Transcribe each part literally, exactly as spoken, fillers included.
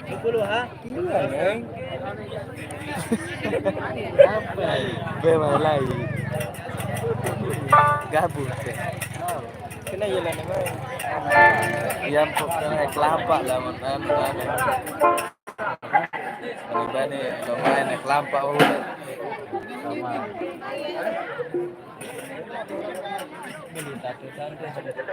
Dua puluh, ha? Dua, Neng. Apa? Be, main lagi. Gabung, Cek. Kena jalan apa? Yang pokoknya kelapa lah, makan, makan. Bani-bani, kalau main, kelapa, oh. Sama. Beli satu, satu, satu.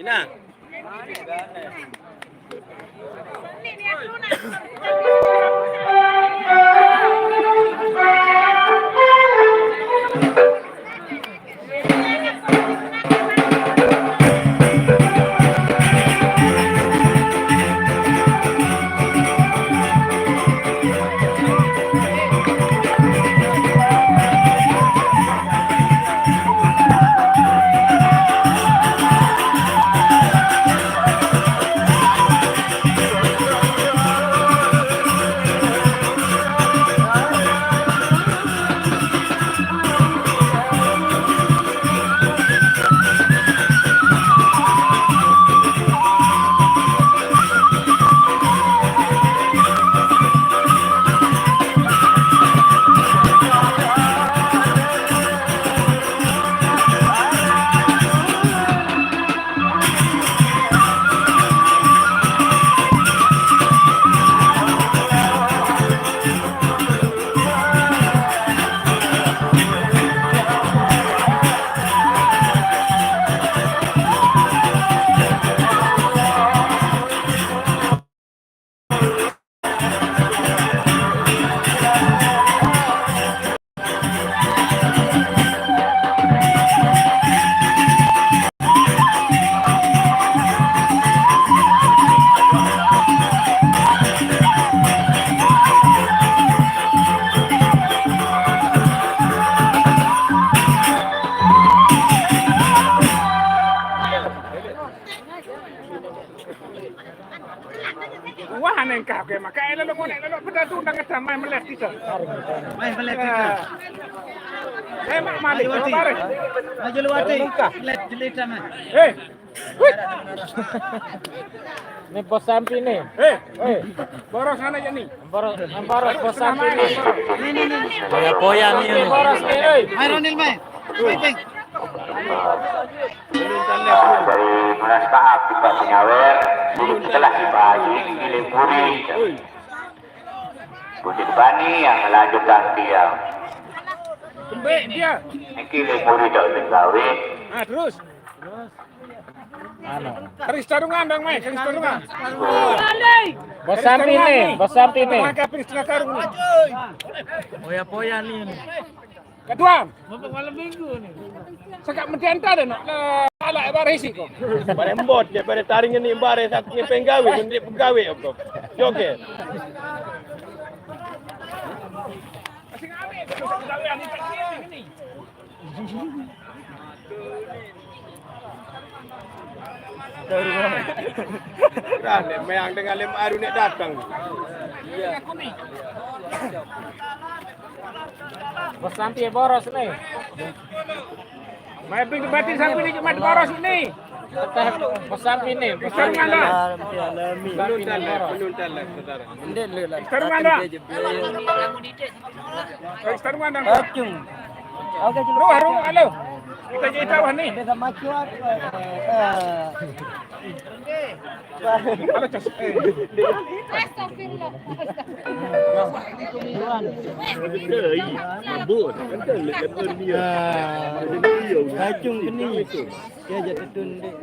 Ina. Wah, nengkah ke maka elo lo konek lo peda tu ndang ada main melet kita. Main melet kita. Eh, Mak Malik, maju lu ati. Melet jelita mah. Eh. Ini bos sampi nih. Eh. Eh. Boros sana aja nih. Boros, boros bos sampi nih. Poya-poya nih. Boros nih, eh. Main Ronil main. Main, main. Dari Munas Maaf di Pak Penyawer, dulu setelah dibagi di Lemburi. Budi Bani yang melanjutkan dia. Kembali dia. Ini Lemburi tak digawe. Nah, terus. Terus tarungan dong, Mai, terus tarungan. Bos sampi nih, bos sampi nih. Mangkapin setengah tarung nih. Poya-poya nih. Ketua. Bapak malam minggu nih. Sekak mententa deh, nak. Ala barisi kok. Barembot ya pada taring ini bare satu ni penggawe, menteri pegawai apa? Joget. Masih ngambil terus pegawai ini. Kan mayang dengan lem aru nek datang. Bos sampi boros nih. Main pintu batin sampai ini cuma boros ini. Bos sampi nih. Besar mana? Menuntan lah, menuntan lah saudara. Besar mana? Besar mana? Acung. Oke, Lu harus alo. Kita jadi tahu nih. Beda macu apa? Halo, Cos. Eh. Astagfirullah. Acung keni. Dia jadi tunduk.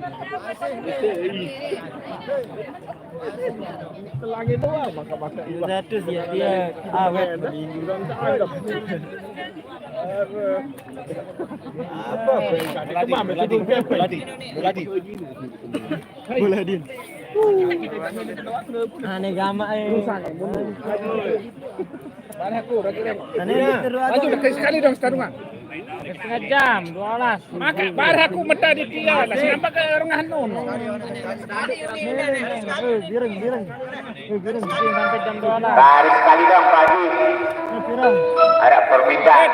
Selangit doang maka-maka iwak. Satu ya dia awet. Orang tak anggap. Apa? Beladi, beladi, beladi, beladi. Buladin. Aneh gamak eh. Aneh Maju dekat sekali dong setarungan. Setengah jam, dua belas. Maka barang aku meta di dia lah. Nampak ke orang anu. Bireng, bireng. Bireng, bireng sampai jam dua belas. Tarik sekali dong Pak Haji. Ada permintaan.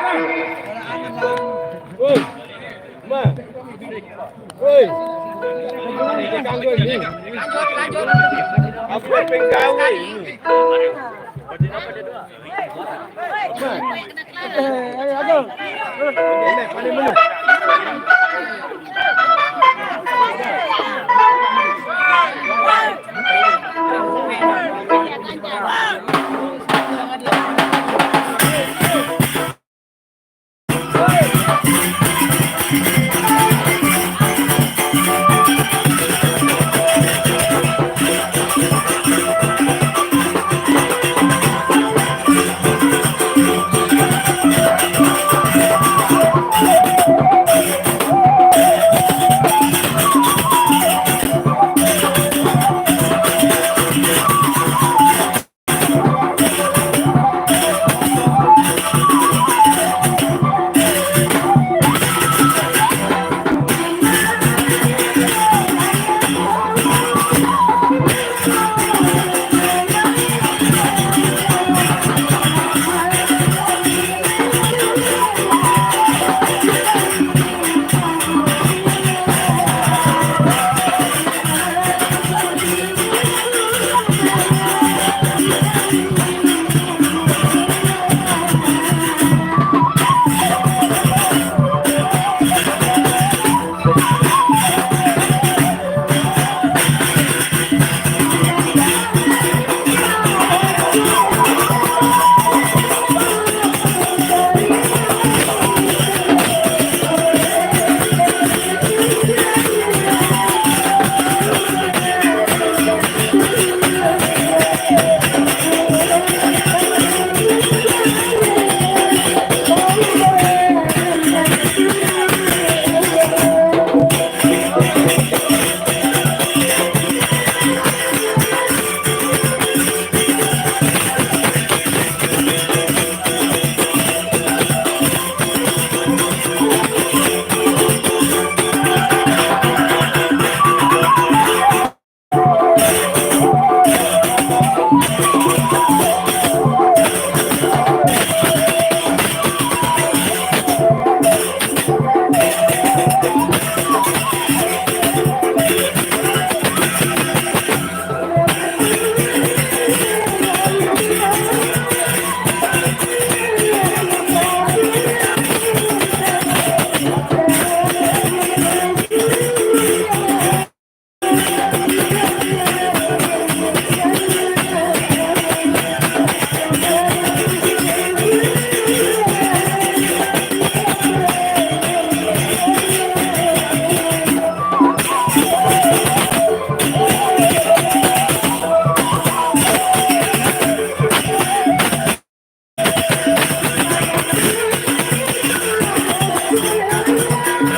Woi. Ma. Woi. Ini ganggu ini. Apa penggawe ini? Ma. Eh, ayo, ayo. Ini paling mana?